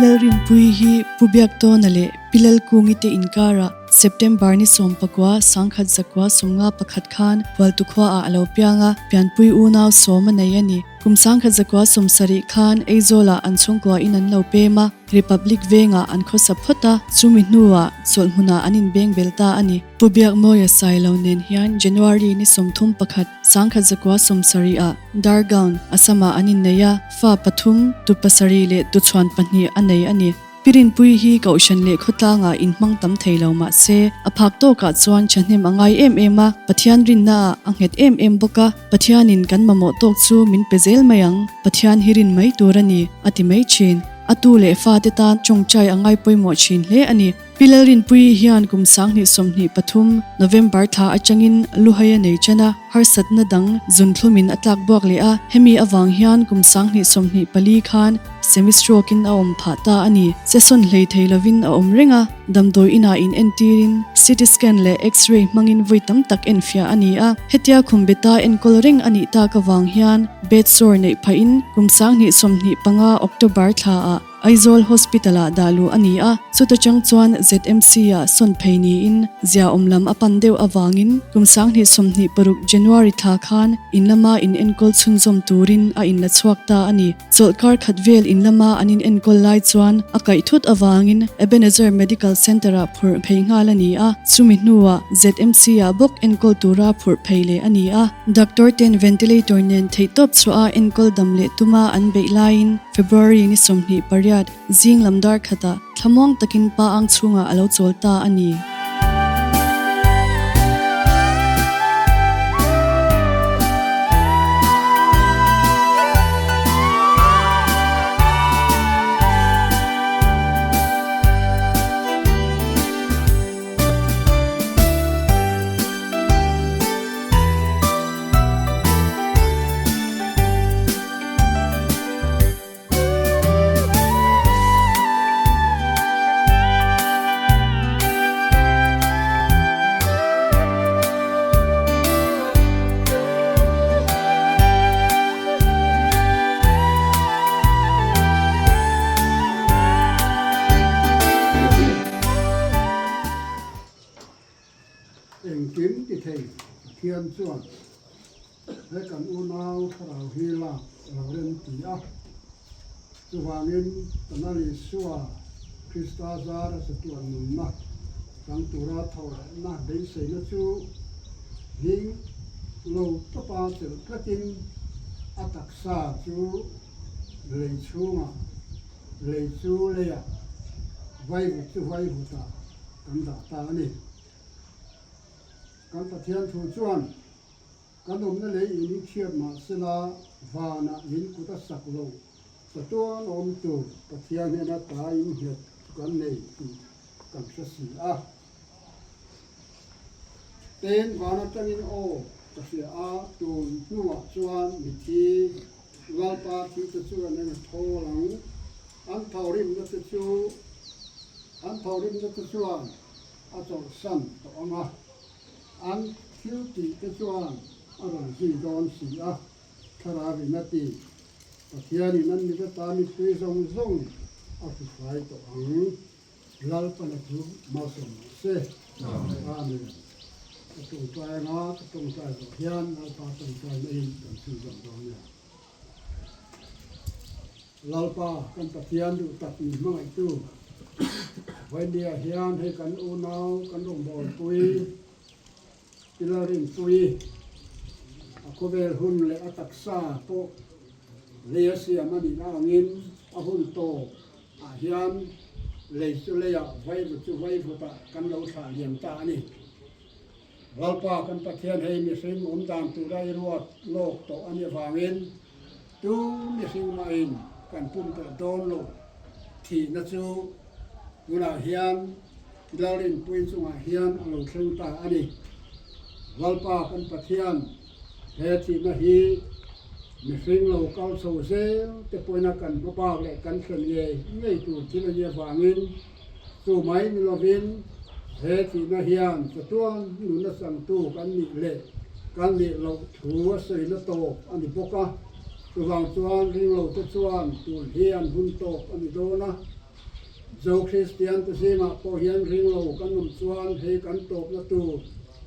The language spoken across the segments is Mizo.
Lalrinpuii hi Pu Biaktawna leh Pi Lalkungi te inkarah September ni 19, 1951 khan Hualtukhuaah a lo piang a, pianpui unau sawm a nei a ni. Kum 1970 khan Aizawlah an chhungkuain an lo pem a, Republic vengah an khawsa phawt a, chumi hnuah chawlhmunah an inbeng bel ta a ni. Pu Biakmawia Sailo nen hian January ni 31, 1970 ah Dargaon, Assam-ah an innei a, fa pathum, tu pasarih leh tuchhuan pahnih a nei a ni. Pi Rinpuii hi Kohhran leh khawtlangah inhmang tam thei lo mah se, a phak tawkah chuan thahnem a ngai em em a, Pathian rinnaah a nghet em em bawk a, Pathianin kan mamawh tawk chu min pe zel mai ang, Pathian hi rin mai tur a ni, a ti mai thin. A tu leh fate tan tawngtai a ngai pawimawh thin hle a ni. Pi Lalrinpuii hian kum 2023 November thla atangin luhai a nei chen a, harsatna dang zunthlumin a tlak buak leh a, hemi avang hian kum 2024 khan semi-stroke in a awm phah ta a ni. Sesawn hlei thei lovin a awm reng a, damdawi inah in entirin CT scan leh X-ray hmangin vawi tam tak enfiah a ni a, hetia khumbeta enkawl reng a nih tak avang hian bed sore neih phahin kum 2025 October thlaah Aizawl Hospital-ah dah luh a ni a, chuta chang chuan ZMC-ah sawn phei niin ziaawm lam a pan deuh avangin kum 2026 January thla khan in lama in enkawl chhunzawm turin a inla chhuak ta a ni. Chawlhkar khat vel in lama an in enkawl lai chuan a kaih thut avangin Ebenezer Medical Centre-ah phurh phei nghal a ni a, chumi hnuah ZMC-ah bawk enkawl tura phurh phei leh a ni a. Doctor ten ventilator nen theihtawp chhuah a enkawl dam leh tuma an beih laiin February ni 28, zing lam dar khatah thlamuang takin pa ang chhungah a lo chawl ta a ni. Engkim ti thei Pathian chuan he kan unau thlarau hi lak a lo rem ti a. Chuvangin Kanal Isua Krista zara chatuan nunna chang tura thawhlehna beiseina chu hming lo tawpa chelh tlatin a taksa chu lei chhungah, lei chu leiah, vaivut chu vaivutah kan dah ta a ni. Kan Pathian thu chuan kan awmna lei in i chhiat mah sela vanah in kut a sak lo, chatuan awm tur Pathian hnena ta in nghet kan nei tih kan hre si a. Ten van atangin aw ka hria a, tun hnuah chuan mithi Lalpa thite chu an eng thawl ang, an thawhrimna te chu an thawhrimna te chuan a chawlhsan tawh ang a, an thil tih te chuan a rawn zui dawn si a, Thlarauin a ti. Pathianin an mit ata mipui zawng zawng a hrufai tawh ang. Lalpana chu malsawm rawh se. Amen. Ka tawngtai anga ka tawngtai zawh hian Lalpa tawngtai naiin kan chhunzawm dawn nia. Lalpa kan Pathian duh tak min hmangaihtu Vawinia hian hei kan unau kan rawngbawlpui Pi Lalrinpuii a khawvel hun leh a taksa pawh lei a siam a nih angin a hun tawp ah hian lei chu leiah vaivut chu vaivutah kan lo thlah liam ta a ni. Lalpa kan Pathian hei mihring awm dan tura i ruat lawk tawh a nih avangin tu mihring mahin kan pumpelh dawn lo thihna chu tunah hian Lalrinpui chungah hian a lo thleng ta a ni. Lalpa kan Pathian he thihna hi mihring lo kal chho zel te pawhin a kan hmabak leh kan thlen ngei ngei tur thil a nih avangin Chu mai ni lovin he thihna hian chatuan nuna changtu kan nih leh kan nih loh thu a sawina tawp a ni bawk a. Chuvang chuan ringlote chuan tun hi an hun tawp a ni dawn a. Zo Kristian te zingah pawh hian ring lo kan awm chuan hei kan tawpna tur,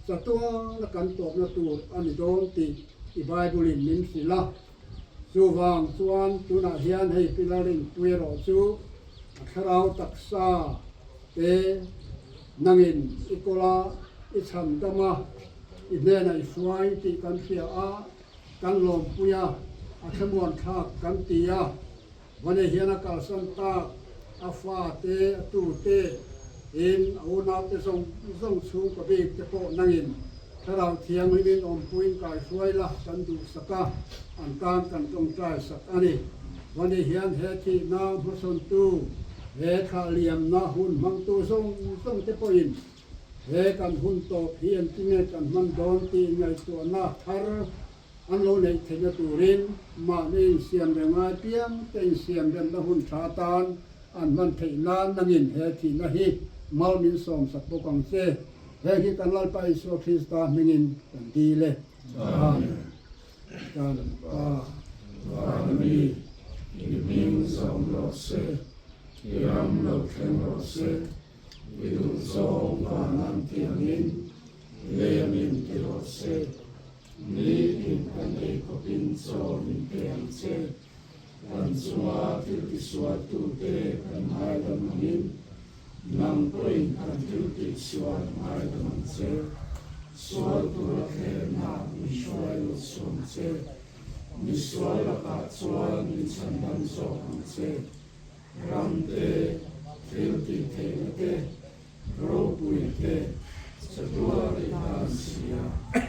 chatuana kan tawpna tur a ni dawn tih i Bible in min hrilh a. Chuvang chuan tunah hian hei pilar inpui erawh chu a thlarau taksa te nangin i kawl a, i chhan dam a, i hnenah i hruai tih kan hria a, kan lawmpui a, a thlamuan thlak kan ti a. Vane hian a kalsan tak, a fate, a tute, in a unaute zawng zawng chhungkaw bik te pawh nangin Thlarau Thianghlimin awmpuiin kaihruai la kan duhsak a, an tan kan tawngtai sak a ni. Vane hian he thihna hmasawntu, he thlahliamna hun hmangtu zawng zawng te pawhin he kan hun tawp hi engtinge kan hman dawn tih ngaihtuahna thar An lo neih theihna turin mahni insiam reng ngai piang te insiam remna hun tha atan an hman theih nan nangin he thihna hi mal min sawmsak bawk ang che. Heng hi kan Lalpa Isua Krista hmingin kan dil e. Amen. Kan Pa Vana mi, i hming zawm rawh se, i ram lo thleng rawh se, i duhzawng van an ti angin lei a min ti rawh se. Nitin kan ei khawpin chaw min pe ang che. Kan chunga thil tisualtute kan ngaidam angin, nang pawhin kan thil tihsual ngaidam ang che. Sual tura thlemna min hruai lut suam che. Misual lakah chuan min chhandam zawk ang che. Ramte, thil tihtheihna te, ropui te, chatuar i tan si a.